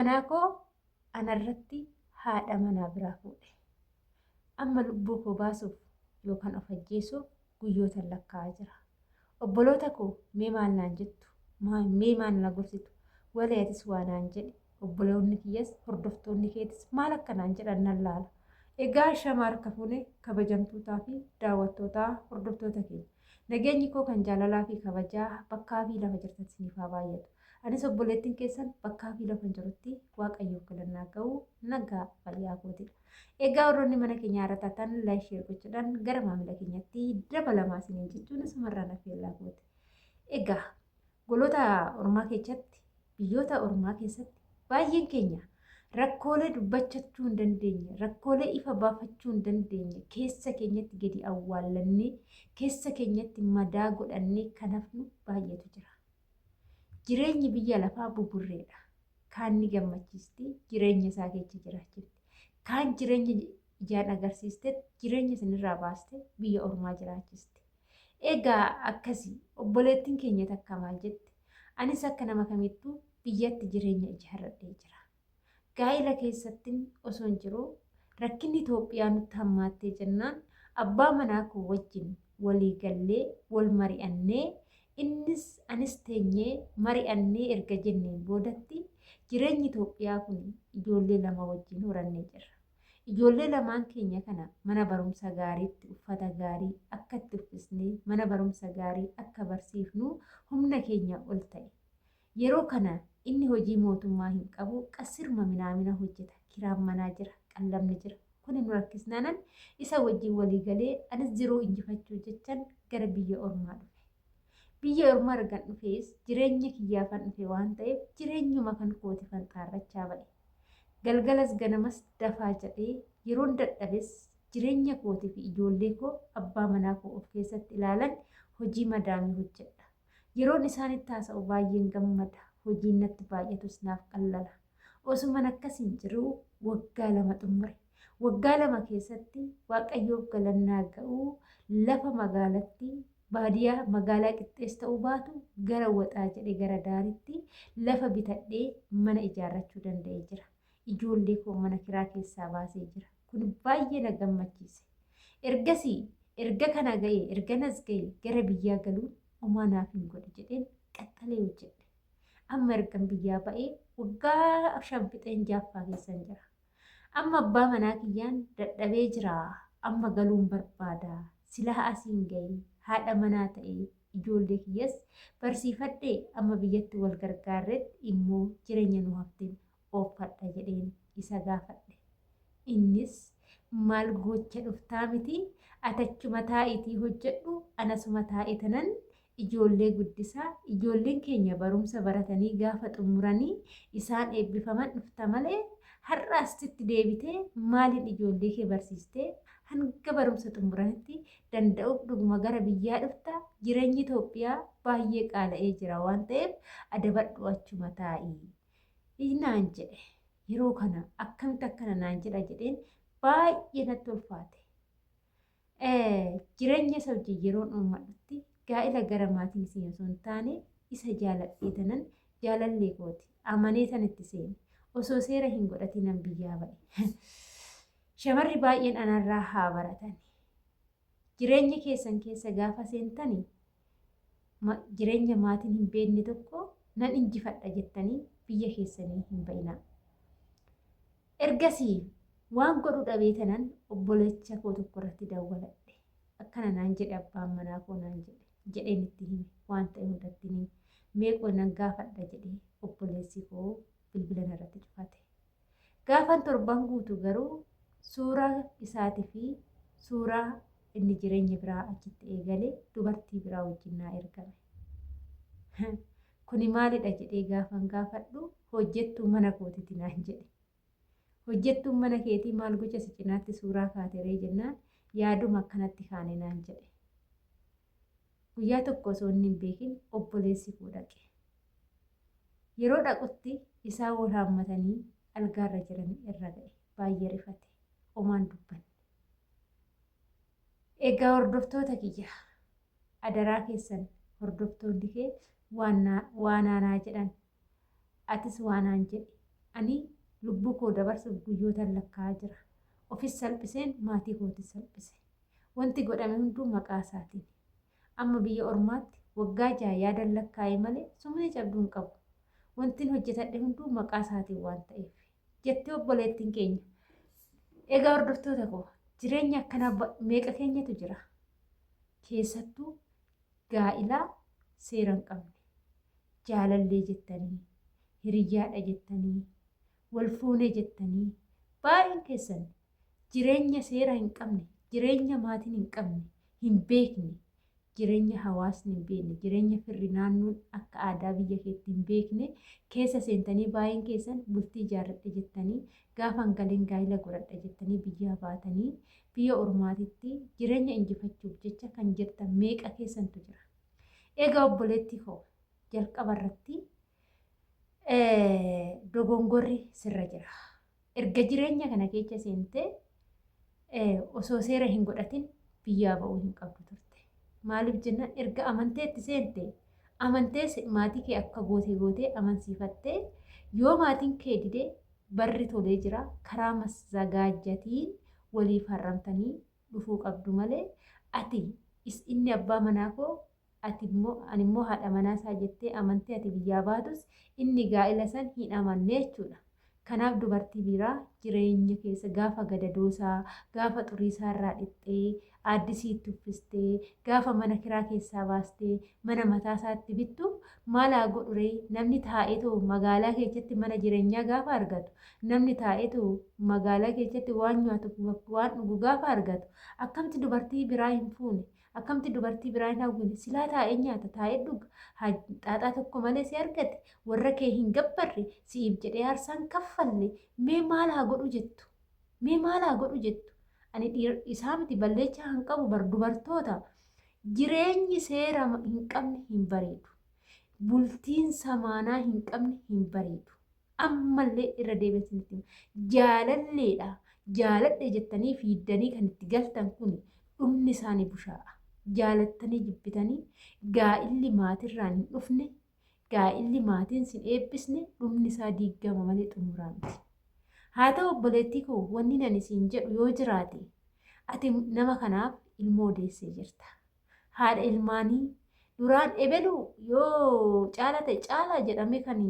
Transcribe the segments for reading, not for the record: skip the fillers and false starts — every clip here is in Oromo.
Manaa koo anarratti haadha manaa biraa fuudhe. Amma lubbuu koo baasuuf yookaan of ajjeesuuf guyyootan lakkaa'aa jira. Obboloota koo, mee maal naan jettu? Mee maal na gorsitu? Walee, atis waa naan jedhi. Obboloonni kiyyas hordoftoonni keetis maal akka naan jedhan nan laala. Egaa shama harka fuune, kabajamtootaa fi daawwattootaa, hordoftoota keenya. Nageenyi koo kan jaalalaa fi kabajaa bakkaa fi lafa jirtan isiniif haa baay'atu. Anis obboleettiin keessan bakkaa fi lafa jirutti Waaqayyoof galannaa ga'u, nagaa fayyaa kootidha. Egaa warroonni mana keenya irra taatan like, share gochuudhaan gara maamila keenyatti dabalamaa isiniin jechuun asumarraan affeellaa kooti. Egaa goloota ormaa keessatti, biyyoota ormaa keessatti baay'een keenya rakkoolee dubbachachuu hin dandeenye, rakkoolee ifa baafachuu hin dandeenye keessa keenyatti gadi awwaallannee, keessa keenyatti madaa godhannee kan hafnu baay'eetu jira. Jireenyi biyya lafaa buburreedha. Kaan ni gammachiisti, jireenya isaa keessa jiraachifti. Kaan jireenya ijaan agarsiiste, jireenya isinirraa baaste biyya ormaa jiraachisti. Egaa akkasii obboleettiin keenya takka maal jette? Anis akka nama kamittuu biyyatti jireenya ijaarradhee jira. Gaa'ela keessattin osoon jiruu rakkinni Itoophiyaa nutti hammaattee jennaan abbaa manaa koo wajjin walii gallee, wal mari'annee, innis anis teenyee mari'annee erga jenneen boodatti jireenyi Itoophiyaa kun ijoollee lama wajjin horannee jirra. Ijoollee lamaan keenya kana mana barumsa gaariitti uffata gaarii akka itti uffisnee mana barumsa gaarii akka barsiifnu humna keenya ol ta'e. Yeroo kana inni hojii mootummaa hin qabu, qassiruma minaamina hojjeta, kiraan manaa jira, qallabni jira. Kuni nu rakkisnaanan isa wajjin walii galee anis jiruu injifachuu jechan gara biyya ormaa dhufe. Biyya ormaa ergan dhufees jireenya kiyyaafan dhufe waan ta'eef jireenyuma kan kootifan xaarrachaa ba'e. Galgalas ganamas dafaa jedhee yeroon dadhabes jireenya kootii fi ijoollee koo abbaa manaa koo of keessatti ilaalan hojii madaamii hojjedha. Yeroon isaanitti haasa'u baay'een gammada. Hojiin natti baay'atus naaf qallala. Osuman akkasiin jiruu waggaa 2 xumure. Waggaa 2 keessatti Waaqayyoof galannaa ga'uu lafa magaalatti baadiyaa magaalaa qixxees ta'uu baatu gara waxaa jedhe gara daaritti lafa bitadhee mana ijaarrachuu danda'ee jira. Ijoollee koo mana kiraa keessaa baasee jira. Kun baay'ee na gammachiise. Ergasii erga kana ga'ee, erganas ga'e, gara biyyaa galuun homaa naaf hin godhu jedheen qaxxalee hojjedhe. Amma ergan biyyaa ba'ee waggaa 5 fixeen jaaffaa keessan jira. Amma abbaa manaa kiyyaan dadhabee jira. Amma galuun barbaada. Silaa asiin ga'ee haadha manaa ta'ee ijoollee kiyyas barsiifadhee amma biyyatti wal gargaarretti immoo jireenya nu hafteen ooffadha jedheen isa gaafadhe. Innis maal gocha dhuftaa miti, atachuma taa'iitii hojjedhu, anasuma taa'e tanan ijoollee guddisaa, ijoolleen keenya barumsa baratanii gaafa xumuranii isaan eebbifaman dhufta malee har'a asitti deebitee maaliin ijoollee kee barsiistee hanga barumsa xumuranitti danda'uuf dhuguma gara biyyaa dhufta? Jireenyi Itoophiyaa baay'ee qaala'ee jira waan ta'eef adabadhu, achuma taa'i naan jedhe. Yeroo kana akkamitti akkana naan jedha jedheen baay'ee natti ulfaate. Jireenya isa wajjin yeroon uummadhutti gaa'ila gara maatiin isin osoo hin taane isa jaaladhee tanan jaalallee kooti amanee tan itti seene, osoo seera hin godhatinan biyyaa ba'e. Shamarri baay'een anarraa haa baratani. Jireenya keessan keessa gaafa seentani jireenya maatiin hin beekne tokko nan injifadha jettanii biyya keessanii hin ba'inaa. Ergasii waan godhu dhabee tanan obboleessa koo tokko irratti dawwaladhe. Akkana naan jedhe abbaan manaa koo naan jedhe jedheen itti hime, waan ta'e hundatti hime. Meeqoo nan gaafadha jedhee obboleessi koo bilbila narratti cufate. Gaafan torban guutu garuu suuraa isaatii fi suuraa inni jireenya biraa achitti eegale dubartii biraa wajjin naa ergame. Kuni maalidha jedhee gaafan gaafadhu hojjettuu mana kootiti naan jedhe. Hojjettuun mana keetii maal gocha si cinaatti suuraa kaateree jennaan yaaduma akkanatti kaane naan jedhe. Guyyaa tokko osoo inni hin beekin obboleessi koo dhaqe. Yeroo dhaqutti isaan wal haammatanii algaarra jiran irra ga'e. Baay'ee rifate. Homaan dubbanne. Egaa hordoftoota kiyya, adaraa keessan, hordoftoonni kee waa naanaa jedhan, atis waa naan jedhi. Ani lubbuu koo dabarsuuf guyyootan lakkaa'aa jira. Ofis salphiseen maatii kootis salphise. Wanti godhame hunduu maqaa isaatiin. Amma biyya ormaatti waggaa 6 yaadan lakkaa'e malee sumnii cabduu hin qabu. Wantin hojjetadhe hunduu maqaa isaatiin waan ta'eef. Jettee obboleettiin keenya. Egaa hordoftoota koo, jireenya akkanaa meeqa keenyatu jira? Keessattuu gaa'ilaa seera hin qabne. Jaalallee jettanii, hiriyyaadha jettanii, wal fuunee jettanii baay'een keessan jireenya seera hin qabne, jireenya maatiin hin qabne, hin beekne, jireenya hawaasni hin beekne, jireenya firri naannoon akka aadaa biyya keetti hin beekne keessa seentanii baay'een keessan bultii ijaarradhe jettanii, gaafan galeen gaa'ila godhadha jettanii biyyaa baatanii biyya ormaatitti jireenya injifachuuf jecha kan jirtan meeqa keessantu jira. Egaa obboleettii koo, jalqaba irratti dogongorri sirra jira. Erga jireenya kana keessa seentee osoo seera hin godhatin biyyaa ba'uu hin qabdu turte. Maaliif jennaan, erga amanteetti seente, amantee maatii kee akka goote gootee amansiifattee, yoo maatiin kee didee barri tolee jira, karaa mazzagaajjatiin waliif harramtanii dhufuu qabdu malee, ati inni abbaa manaa koo, ati immoo ani immoo haadha manaa isaa jettee amantee ati biyyaa baatus, inni gaa'ila san hin amanne jechuudha. Kanaaf dubartii biraa jireenya keessa gaafa gadadoosaa, gaafa xuriisaa irraa dhixxee, aaddisii itti uffistee, gaafa mana kiraa keessaa baastee mana mataa isaatti bittu, maal haa godhu ree? Namni taa'eetoo magaalaa keessatti mana jireenyaa gaafa argatu, namni taa'eetoo magaalaa keessatti waan nyaatu waan dhugu gaafa argatu, akkamti dubartii biraa hin fuune? Akkamti dubartii biraa hin hawwine? Silaa taa'ee nyaata, taa'ee dhuga, xaaxaa tokko malee si argate, warra kee hin gabbarre, si'iif jedhee aarsaan kaffalle, mee maal haa godhu jettu? Mee maal haa godhu jettu? Ani isaa miti balleechaa hin qabu bar. Dubartoota, jireenyi seera hin qabne hin bareedu. Bultiin samaanaa hin qabne hin bareedu. Ammallee irra deebiin isinitti hima. Jaalalleedha. Jaaladhe jettanii fiiddanii kan itti galtan kun dhumni isaanii bushaa'a. Jaalattanii jibbitanii gaa'illi maatirraan hin dhufne, gaa'illi maatiin sin eebbisne, dhumni isaa diigama malee xumuraa miti. Haa ta'u obboleettii koo, wanni ani siin jedhu yoo jiraate, ati nama kanaaf ilmoo deessee jirta. Haadha ilmaanii duraan ebelu yoo caala ta'e caalaa jedhamee kan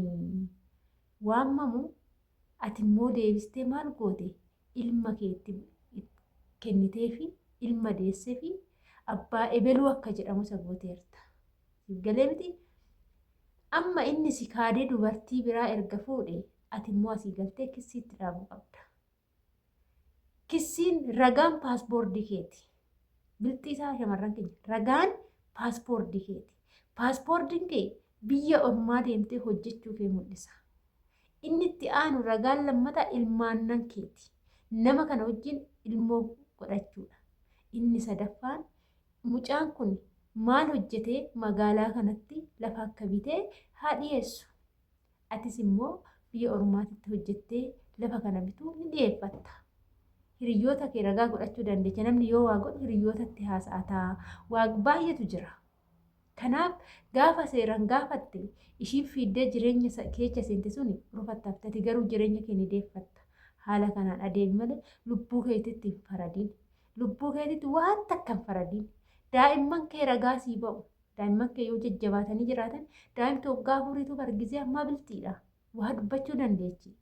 waamamu, ati immoo deebistee maal goote? Ilma keetti kennitee fi ilma deessee fi abbaa ebeluu akka jedhamu isa gooteerta. Siif galee miti? Amma inni si kaadee dubartii biraa erga fuudhe, ati immoo asii galtee kissiitti dhaabuu qabda. Kissiin ragaan paaspoortii keeti. Bilxii isaa shamarran keenya, ragaan paaspoortii keeti. Paaspoortiin kee biyya ormaa deemtee hojjechuu kee mul'isa. Inni itti aanu ragaan lammataa ilmaannan keeti. Nama kana wajjin ilmoo godhachuudha. Inni sadaffaan mucaan kun maal hojjetee magaalaa kanatti lafa akka bitee haa dhiyeessu. Atis immoo biyya ormaatitti hojjettee lafa kana bituu ni dhiyeeffatta. Hiriyoota kee ragaa godhachuu dandeecha. Namni yoo waa godhu hiriyootatti haasa'ataa. Waa baay'eetu jira. Kanaaf gaafa seeraan gaafatte, ishiin fiiddee jireenya keessa seente suni rufattaafte, ati garuu jireenya kee ni deeffatta. Haala kanaan adeemi malee lubbuu keetitti hin faradiin. Lubbuu keetitti waan takka hin faradiin. Daa'imman kee ragaa sii ba'u. Daa'imman kee yoo jajjabaatanii jiraatan, daa'imti waggaa 4tu bargizee ammaa bilxiidha. Waa dubbachuu dandeechi.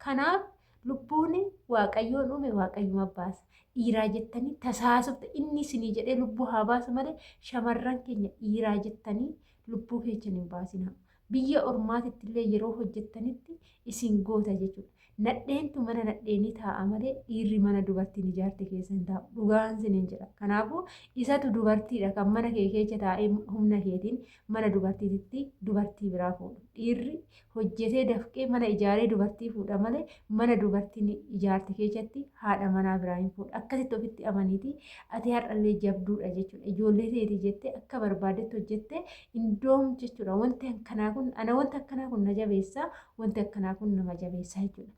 Kanaaf lubbuun Waaqayyoon uume Waaqayyuma baasa. Dhiiraa jettanii tasaasufte, inni isinii jedhee lubbuu haa baasu malee, shamarran keenya, dhiiraa jettanii lubbuu keessan hin baasinaa. Biyya ormaatitti illee yeroo hojjettanitti isin goota jechuudha. Nadheentu mana nadheenii taa'a malee dhiirri mana dubartiin ijaarte keessa hin taa'u. Dhugaan sinin jedha. Kanaafuu isatu dubartiidha kan mana kee keessa taa'ee humna keetiin mana dubartiititti dubartii biraa fuudhu. Dhiirri hojjetee dafqee mana ijaaree dubartii fuudha malee mana dubartiin ijaarte keessatti haadha manaa biraa hin fuudhu. Akkasitti ofitti amaniiti, ati har'allee jabduudha jechuudha. Ijoollee teeti jettee akka barbaadetti hojjettee indoom jechuudha. Wanti akkanaa kun ana, wanti akkanaa kun na jabeessa, wanti akkanaa kun nama jabeessa jechuudha.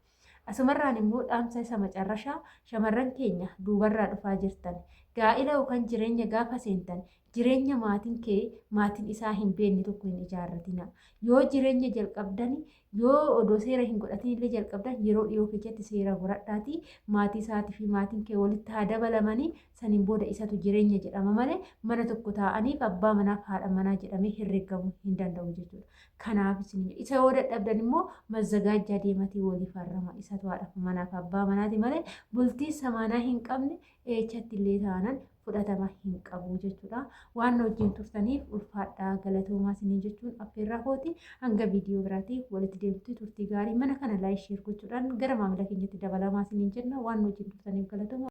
Asumarraan immoo dhaamsa isa macarrashaa shamarran keenya duubarraa dhufaa jirtan gaa'ila yookaan jireenya gaafa seentan jireenya maatiin kee maatiin isaa hin beekne tokko hin ijaarratina. Yoo jireenya jalqabdani yoo odoo seera hin godhatin illee jalqabdan yeroo dhiyoo keessatti seera godhadhaatii maatii isaatii fi maatiin kee walitti haa dabalamanii saniin booda isatu jireenya jedhama malee mana tokko taa'aniif abbaa manaaf haadha manaa jedhamee herreegamuu hin danda'u jechuudha. Kanaaf isin isa yoo dadhabdan immoo mazzagaajjaa deematii walii farrama isatu haadha manaaf abbaa manaati malee bultii samaanaa hin qabne eechatti illee taanan fudhatama hin qabu jechuudha. Waan na wajjin turtaniif ulfaadhaa galatoomaa isiniin jechuun affeerraa kooti. Hanga viidiyoo biraatii walitti deemtu turtii gaarii mana kana like share gochuudhaan gara maamila keenyatti dabalamaa isiniin jenna. Waan na wajjin turtaniif galatoomaa.